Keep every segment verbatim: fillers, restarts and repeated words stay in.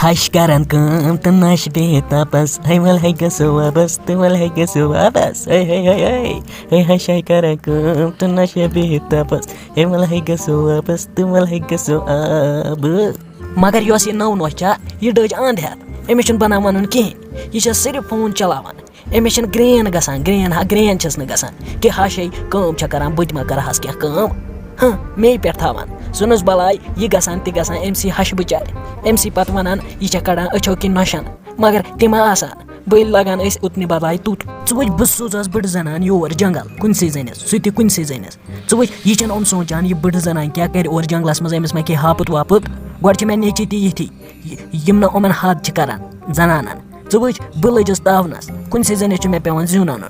ہش کران کٲم تہٕ نشہِ بِہِتھ تپس، ہے ول ہے گژھو واپس، تہٕ ول ہے گژھو واپس، ہے ہے ہے ہے۔ ہے ہش ہے کران کٲم تہٕ نشہِ بِہِتھ تپس، ہے ول ہے گژھو واپس، تہٕ ول ہے گژھو آبہٕ۔ مگر یۄس یہِ نٔو نۄش چھےٚ، یہِ ڈٔج اند ہٮ۪تھ۔ أمِس چھُنہٕ بنان ونُن کِہیٖنۍ۔ یہِ چھےٚ صرف فون چلاوان۔ أمِس چھَنہٕ گرٛین گژھان، گرٛین ہا، گرٛین چھَس نہٕ گژھان۔ کہِ ہَش ہے کٲم چھےٚ کران، بہٕ تہِ ما کرٕ ہَس کینٛہہ کٲم؟ ہاں، مے پٮ۪ٹھ تھاوان۔ ژھٕنُس بلاے، یہِ گژھان تہِ گژھان أمۍ سٕے ہَشہِ بِچارِ۔ أمۍ سٕے پَتہٕ وَنان، یہِ چھےٚ کَڑان أچھو کِنۍ نۄشَن۔ مگر تہِ ما آسان؟ بٔلۍ لگان أسۍ اُتنہِ بلاے توٚت۔ ژٕ وٕچھ، بہٕ سوزہَس بٕڈٕ زنان یور جنگل، کُنسٕے زٔنِس، سُہ تہِ کُنسٕے زٔنِس۔ ژٕ وٕچھ، یہِ چھَنہٕ یِم سونٛچان، یہِ بٕڈٕ زنان کیٛاہ کرِ اورٕ جنگلس منٛز، أمِس ما کھیٚیہِ ہاپُت واپُت؟ گۄڈٕ چھِ مےٚ نیٚچی تہِ یِتھی، یہِ-، یِم نہٕ یِمن حد چھِ کران زنانن۔ ژٕ وٕچھ، بہٕ لٔجِس تاونس، کُنسٕے زٔنِس چھُ مےٚ پٮ۪وان زیُن اَنُن۔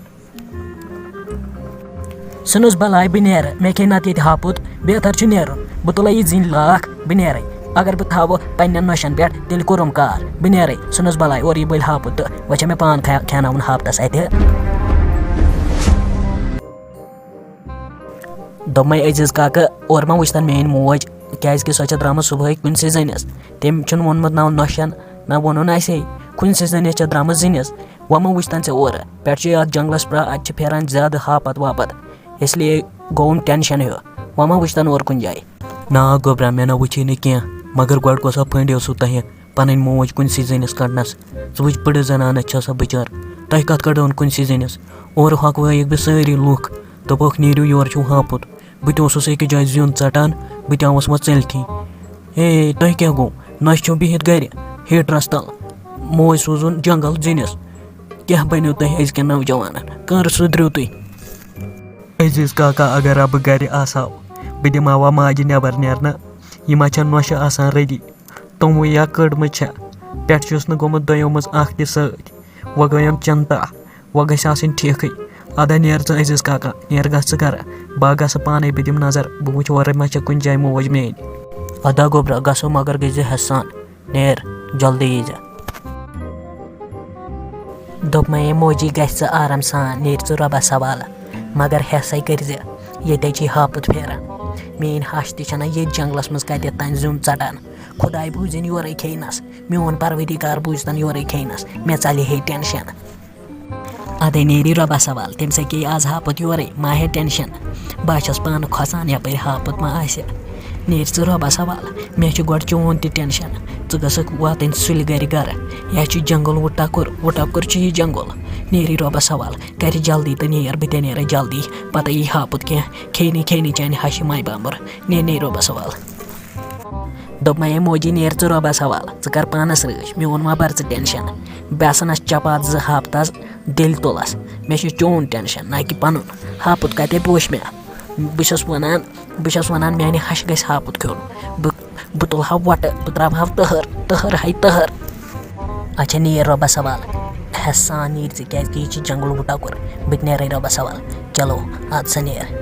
ژھٕنُس بلاے، بہٕ نیرٕ، مےٚ کھیٚیہِ نتہٕ ییٚتہِ ہاپُت، بہتر چھُ نیرُن۔ بہٕ تُلے یہِ زِنۍ لاکھ، بہٕ نیرے۔ اگر بہٕ تھاوٕ پننٮ۪ن نۄشن پٮ۪ٹھ، تیٚلہِ کوٚرُم کار، بہٕ نیرے۔ ژھٕنُس بلاے، اورٕ یہِ بٔلۍ ہاپُت تہٕ وۄنۍ چھےٚ مےٚ پان کھیا-، کھیاناوُن ہاپتس اتہِ۔ دوٚپمَے، عزیز کاکہٕ، اورٕ ما وٕچھتن میٲنۍ موج، کیازِ کہِ سۄ چھےٚ درامٕژ صبحٲے کُنسٕے زٔنِس۔ تٔمۍ چھُنہٕ ووٚنمُت نہ نۄشن، نہ ووٚنُن اَسے، کُنسٕے زٔنِس چھےٚ درامٕژ زِنِس۔ وۄنۍ ما وٕچھتن ژےٚ اورٕ؟ پٮ۪ٹھٕ چھُ یتھ جنگلس پرٛا-، اتہِ چھِ پھیران زیادٕ ہاپت واپت، اس لیے گوٚوُم ٹینشن ہیوٗ۔ وۄنۍ ما وٕچھتن اورٕ کُنہِ جایہِ؟ نا گوٚبرا، مےٚ نہ وٕچھے نہٕ کینٛہہ، مگر گۄڈٕ کۄس ہا پھٔنڈ ٲسوٕ تۄہہِ پنٕنۍ موج کُنسٕے زٔنِس کڑنس؟ ژٕ وٕچھ، بٕڈٕ زنانہٕ چھےٚ سۄ بِچٲر، تۄہہِ کتھ کڑٲون کُنسٕے زٔنِس؟ اورٕ ہۄکھوٲیِکھ بہٕ سٲری لُکھ، دوٚپُکھ، نیٖرِو، یورٕ چھُو ہاپُت۔ بہٕ تہِ اوسُس أکِس جایہِ زیُن ژَٹان، بہٕ تہِ آوُس وۄنۍ ژٔلتھٕے۔ ہے، تۄہہِ کیٛاہ گوٚو؟ نۄشہِ چھِو بِہِتھ گَرِ، ہیٖٹرَس تَل۔ موج سوٗزُن جنٛگل زِنِس۔ کیٛاہ بَنیو تۄہہِ أزکٮ۪ن نوجوانَن؟ کَر سُدھرِو تُہۍ؟ عزیز کاکا، اگر ربہٕ گَرِ آسہٕ ہاو، بہٕ دِمہٕ ہاوا ماجہِ نٮ۪بر نیرنہٕ۔ یہِ ما چھےٚ نۄشہِ آسان ریڈی؟ توٚمُے یا کٔڑمٕژ چھےٚ؟ پٮ۪ٹھٕ چھُس نہٕ گوٚمُت دۄیو منٛز اَکھ تہِ سۭتۍ۔ وۄنۍ گٔیم چِنتا۔ وۄنۍ گژھِ آسٕنۍ ٹھیٖکھٕے۔ اَدٕ نیر ژٕ عزیز کاکا، نیر گژھ ژٕ گرٕ۔ بہٕ ہا گژھٕ پانے، بہٕ دِمہٕ نظر، بہٕ وٕچھٕ اورٕ ما چھےٚ کُنہِ جایہِ موج میٲنۍ۔ ادا گوٚبرا، گژھو مگر گٔژھۍ زِ ہٮ۪س سان۔ نیر، جلدی یی زِ۔ دوٚپمَے، موجی گژھِ ژٕ آرام سان، نیرِ ژٕ رۄبَس حوالہٕ۔ مگر ہٮ۪سَے کٔرۍ زِ، ییٚتہِ چھِ ہاپُت پھیران۔ میٲنۍ ہَش تہِ چھَنہ ییٚتہِ جنٛگلَس منٛز کَتٮ۪تھ تام زیُن ژَٹان۔ خۄداے بوٗزِن یورَے کھیٚیہِ نَس۔ میون پروردگار بوٗزتن یورَے کھیٚینَس، مےٚ ژَلہِ ہے ٹینشن۔ اَدَے نیری رۄبَس حوال، تٔمۍ سۭتۍ گٔے آز ہاپُت یورَے، ما ہے ٹینشن۔ بہٕ ہا چھَس پانہٕ کھۄژان یَپٲرۍ ہاپُت ما آسہِ۔ نیرِ ژٕ رۄبَس حوال، مےٚ چھُ گۄڈٕ چون تہِ ٹینشن۔ ژٕ گٔژھکھ واتٕنۍ سُلہِ گَرِ گَرٕ۔ یہِ چھُ جنٛگل وُٹَکُر، وُٹَکُر چھُ یہِ جنٛگل۔ نیری رۄبَس حوال، کَرِ جلدی تہٕ نیر، بہٕ تہِ نیرٕ جلدی۔ پَتہٕ یی ہاپُت کینٛہہ، کھیٚیہِ نہٕ، کھیٚیہِ نہٕ چانہِ ہَشہِ ماے بامبُر۔ نیر، نیرِ رۄبَس حوال۔ دوٚپمَے، ہے موجی، نیر ژٕ رۄبَس حوالہٕ، ژٕ کر پانَس رٲچھ، میون ما بَر ژٕ ٹینشن۔ بہٕ آسَن اَتھ چپاتھ زٕ ہفتَس دِلہِ تُلَس، مےٚ چھُ چون ٹینشن، نہ کہِ پَنُن۔ ہاپُت کَتے پوش مےٚ؟ بہٕ چھُس وَنان، بہٕ چھُس وَنان، میٛانہِ ہَشہِ گژھِ ہاپُت کھیوٚن۔ بہٕ، بہٕ تُلہٕ ہا وۄٹہٕ، بہٕ ترٛاوٕ ہا تٔہَر، تٔہَر ہَے تٔہَر۔ اچھا، نیر رۄبَس حوالہٕ، ہٮ۪س سان نیر ژٕ، کیٛازِکہِ یہِ چھِ جنٛگل وُٹَکُر۔ بہٕ تہِ نیرَے رۄبَس حوالہٕ۔ چلو، اَدٕ سا نیر۔